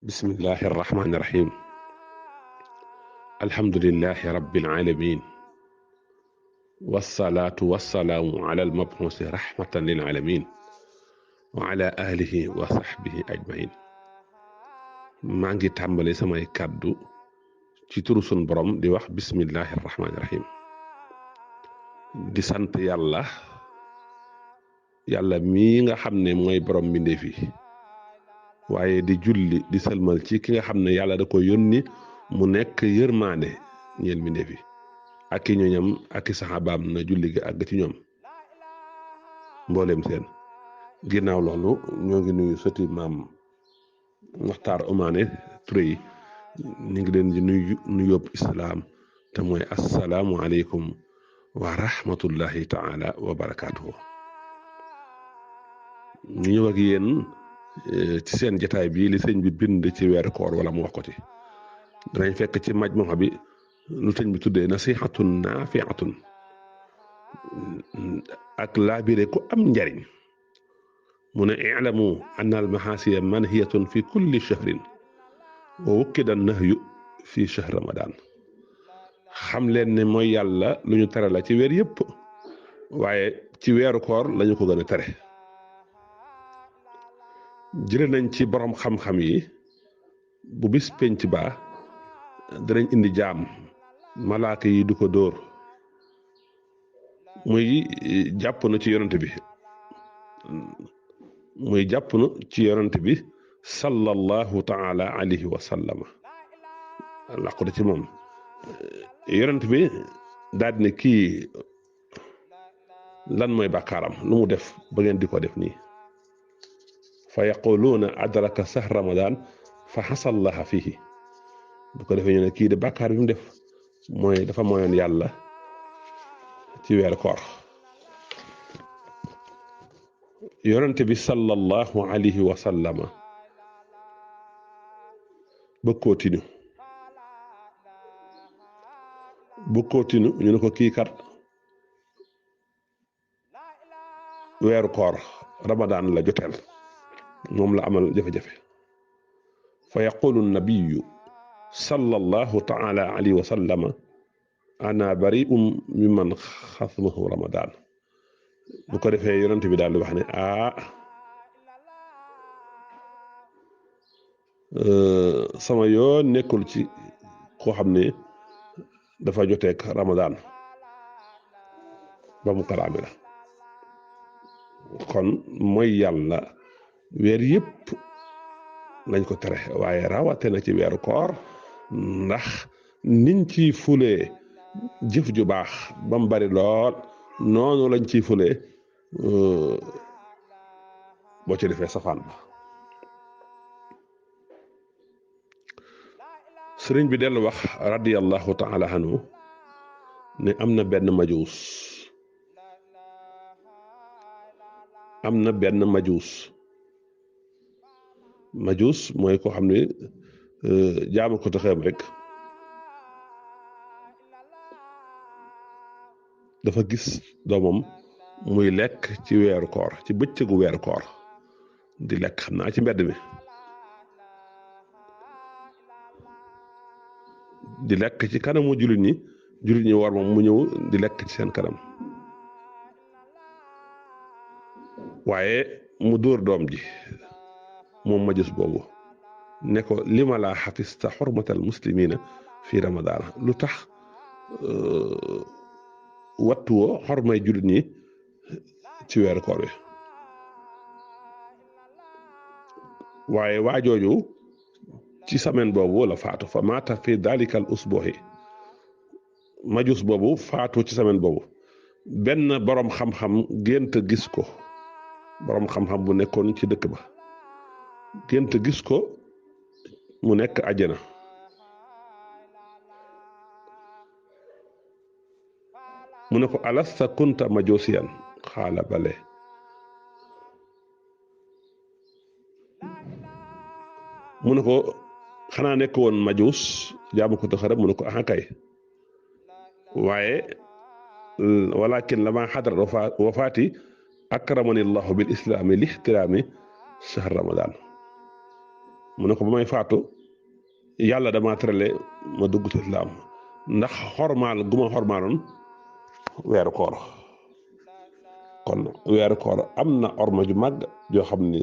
bismillahi irrahmani irrahim alhamdulilahi rabbil alamin wassalaatu wassalaamu ala almabxuusi rahmatan lil alamin wa ala alihi wa sahbihi ajmain maa ngi tàmbali samay kàddu ci turu sun borom di wax bismillahi irrahmani irrahim di sant yàlla mii nga xam ne mooy borom mbindeef yi waaye di julli di sëlmal ci ki nga xam ne yàlla da ko yónni mu nekk yërmaande ñeel mbindeef yi ak i ñoñam ak i saxaabaam na julli gi àgg ci ñoom mbooleem seen ginnaaw loolu ñoo ngi nuyu sëti maam Maxtaar Omaane Touré yi ñu ngi leen di nuyu yóbbu islaam te mooy assalaamu aleykum wa rahmatullahi taala wa barakaatuhu ñu ñëw ak yéen ci seen jataay bii li sëñ bi bind ci weeru koor wala mu wax ko ci danañ fekk ci majmuha bi lu sëñ bi tuddee nasihatun naafiatun ak laabire ku am njariñ mu ne i'lamu anna al mahasiya manhiyatun fi kulli shahrin wa wukkida nahyu fi shahr ramadan xam leen ne mooy yàlla lu ñu tere la ci weer yëpp waaye ci weeru koor lañu ko gën a tere jële nañ ci borom xam-xam yi bu bis penc ba danañ indi jaam malaaka yi du ko dóor muy jàpp na ci yonent bi sallallahu taala alayhi wa sallama làqu da ci moom yonent bi daal di ne kii lan mooy bàkkaaram lu mu def ba ngeen di ko def nii fa yaquluuna adraka sahr ramadan fa xasallaha fihi bu ko defee ñu ne kii de bàkkaar bi mu def mooy dafa moyoon yàlla ci weer koor yonente bi sallallahu alayhi wa sallama ba kootinu ñu ne ko kii kat weeru koor ramadan la joteel moom la amal jafe-jafe fa yaqulu nabiyu sallallahu taala alayhi wa sallama ana bari'um mimman xasmahu ramadan bu ko defee yonent bi daal di wax ne sama yoon nekkul ci koo xam ne dafa joteek ramadan ba mu kalaame la kon mooy yàlla weer yëpp lañ ko tere waaye rawate na ci weeru koor ndax niñ ciy fulee jëf ju baax ba mu bari lool noonu lañ ciy fulee boo ci defee safaan ba sëriñ bi dellu wax radiyallahu taala anhu ne am na benn majuus mooy koo xam ne jaamu ko taxeem rek dafa gis doomam muy lekk ci weeru koor ci bëccëgu weeru koor di lekk xam naa ci mbedd mi di lekk ci kanamu jullit ñi war moom mu ñëw di lekk ci seen kanam waaye mu dóor doom ji moom majus boobu ne ko lima laa xafista xormatal muslimina fi ramadaan lu tax wattuwoo xormay jullit ñi ci weeru koor wi waaye waajooju ci semaine boobu la faatu fa maata fi dalikal usbuhi majus boobu faatu ci semaine boobu benn boroom xam-xam gént gis ko boroom xam-xam bu nekkoon ci dëkk ba gént gis ko mu nekk àjjana mu ne ko alasta kunta majusiyan xaala bale mu ne ko xanaa nekk woon majuus jaamu ko taxarab mu ne ko aha kay waaye walakin lama xadar wafaati akramani llahu bil islaami li ixtiraami shahr ramadan mu ne ko ba may faatu yàlla dama terale ma dugg ci islaam ndax xormaal gu ma xormaaloon weeru koor. kon weeru koor am na orma ju màgg joo xam ni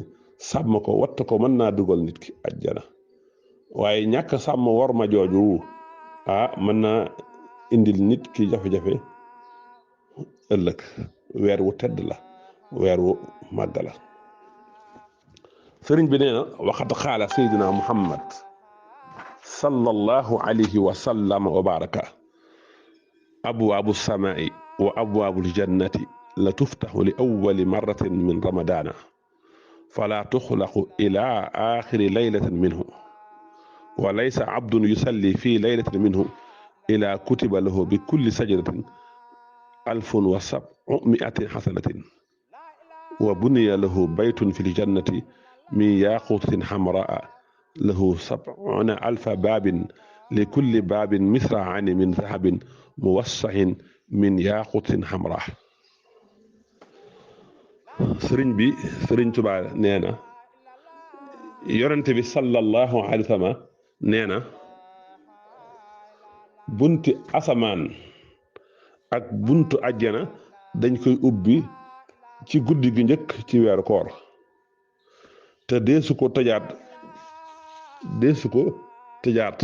sàmm ko watt ko mën naa dugal nit ki ajjana waaye ñàkk sàmm worma jooju mën naa indil nit ki jafe-jafe ëllëg. weer wu tedd la, weer wu màgg la. sëriñ bi nee na waxat xaala sayyidina muhammad sallallahu alayhi wa sallam wa baraka abwaabu samaai wa abwaabu ljannati la tuftaxu li awwali marratin min ramadana fala tuxlaqu ila axiri laylatin minhu wa laysa abdun yusalli fi laylatin minhu ila kutiba lahu bi kulli sajdatin alfun wa sab'umi'atin xasanatin wa buniya lahu baytun fi ljannati min yaquutatin xamraa lahu sab'una alfa baabin li kulli baabin misraani min dahabin muwassahin min yaquutatin xamraa. sëriñ Tuubaa nee na yonente bi sallallahu alayhi wa sallam nee na bunti asamaan ak buntu àjjana dañ koy ubbi ci guddi gi njëkk ci weeru koor te deesu ko tëjaat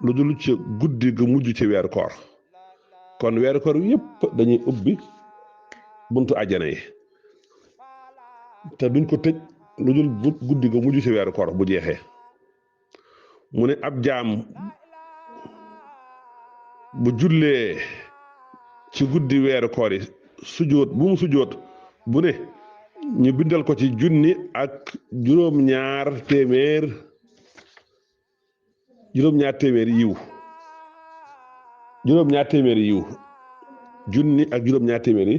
lu dul ci guddi gu mujj ci weeru koor. kon weeru koor yépp dañuy ubbi buntu àjjana yi te duñ ko tëj lu dul guddi gu mujj ci weeru koor bu jeexee. mu ne ab jaam bu jullee ci guddi weeru koor yi sujjóot bu mu sujjóot bu ne ñu bindal ko ci junni ak juróom-ñaar téeméer yiw junni ak juróom-ñaar téeméeri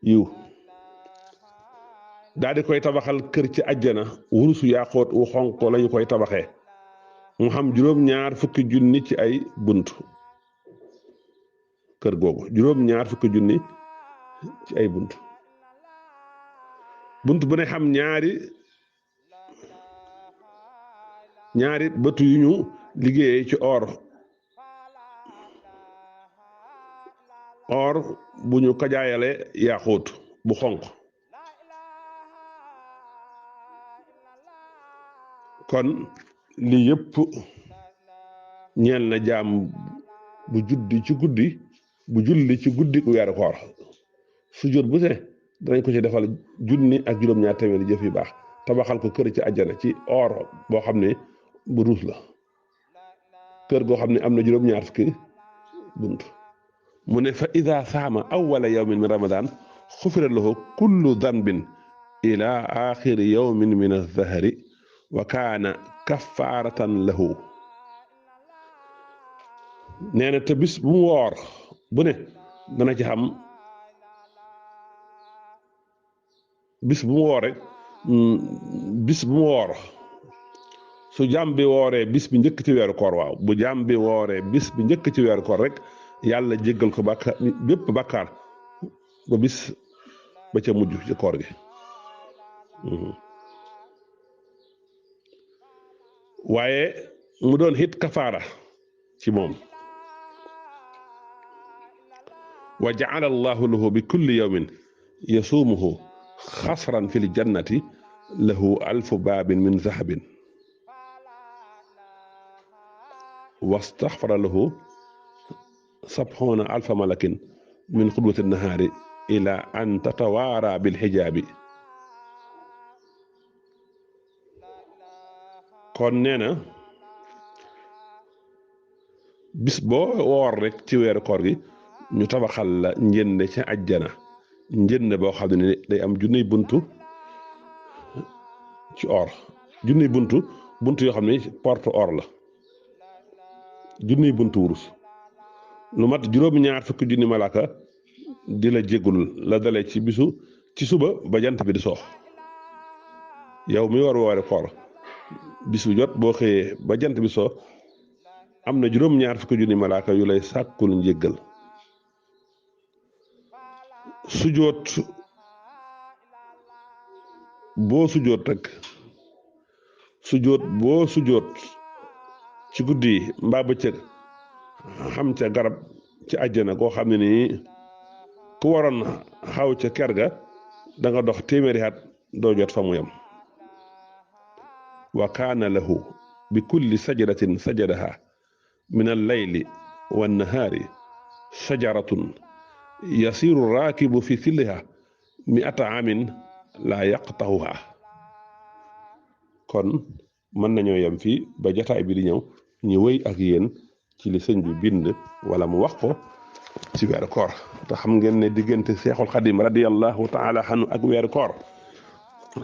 yiw daal di koy tabaxal kër ci àjjana wurusu yaaxoot wu xonq lañu koy tabaxee mu xam juróom-ñaar fukki junni ci ay bunt. kër googu juróom-ñaar fukki junni ci ay bunt bu ne xam ñaari bëtu yu ñu liggéeyee ci or bu ñu kajaayale yaaxóot bu xonq. kon lii yëpp ñeel na jaam bu julli ci guddi weeru koor sujjóot bu se danañ ko ci defal junni ak juróom-ñaar téeméeri jëf yu baax tabaxal ko kër ci àjjana ci or boo xam ne bu ruus la kër goo xam ne am na juróom-ñaar fukki bunt. mu ne fa ida saama awwala yawmin min ramadan xufira lahu kullu danbin ila axiri yawmin min az-zahri wa kaana kafaaratan lahu. nee na te bis bu mu woor bu ne dana ci xam bis bu mu woor su jaam bi wooree bis bi njëkk ci weeru koor bu jaam bi wooree bis bi njëkk ci weeru koor rek yàlla jéggal ko bàkkaar bépp bàkkaar ba bis ba ca mujj ci koor gi. waaye mu doon hit kafaara ci moom. wa ja'ala allahu lahu bi kulli yawmin yasuumuhu xasran fi ljannati lahu alfu baabin min zahabin wastaxfara lahu sabxuuna alfa malakin min xudwati nahaari ila an tatawaara bilxijaabi. kon nee na bis boo woor rek ci weeru koor gi ñu tabaxal la njënd ca àjjana njënd boo xam ne day am junniy buntu ci or junniy buntu yoo xam ne porte or la junniy buntu wurus lu mat juróom-ñaar fukki junni malaaka di la jéggul la dale ci suba ba jant bi di soox. yow mi war woore koor bis bu jot boo xëyee ba jant bi soo am na juróom-ñaar fukki junni malaaka yu lay sàkkul njéggal. sujoot boo sujoot rek sujjóot boo sujjóot ci guddi yi mbaa bëccëg xam ca garab ci àjjana koo xam ne nii ku waroon xaw ca ker ga da nga dox téeméeri at doo jot fa mu yem wa kaana lahu bi kulli sajdatin sajadaha min al-layli wan-nahaari shajaratun yasiru raakibu fi silliha mi'ata aamin laa yaqtahuha. kon mën nañoo yem fii ba jotaay bi di ñëw ñu wéy ak yéen ci li sëñ bi bind wala mu wax ko ci weeru koor te xam ngeen ne diggante Seexul Xadim radiyallahu taala anhu ak weeru koor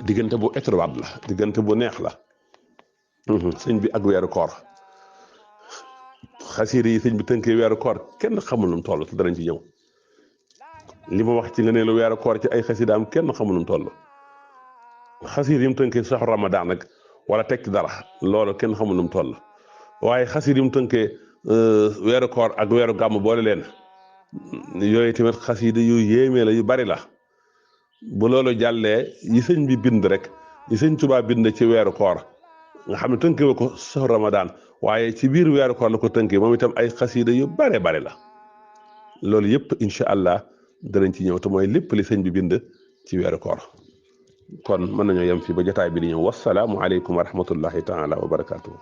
diggante bu étroite la diggante bu neex la. sëñ bi ak weeru koor xasiir yi sëñ bi tënkee weeru koor kenn xamul nu mu toll te danañ ci ñëw li ma wax ci nga ne lu weeru koor ci ay xasidaam kenn xamul nu mu toll xasiir yi mu tënkee saxu Ramadan nag wala teg ci dara loolu kenn xamul nu mu toll waaye xasiir yi mu tënkee weeru koor ak weeru gàmm boole leen yooyu tamit xasiida yu yéemee la yu bari la. bu loolu jàllee yi sëñ bi bind rek yi sëñ Tuubaa bind ci weeru koor nga xam ne tënkee wa ko saxu Ramadan waaye ci biir weeru koor la ko tënkee moom itam ay xasiida yu bare bare la loolu yëpp incha allah danañ ci ñëw te mooy lépp li sëñ bi bind ci weeru koor kon mën nañoo yem fii ba jotaay bi di ñëw wasalaamu aleykum wa rahmatullahi taala wa barakaatuhu.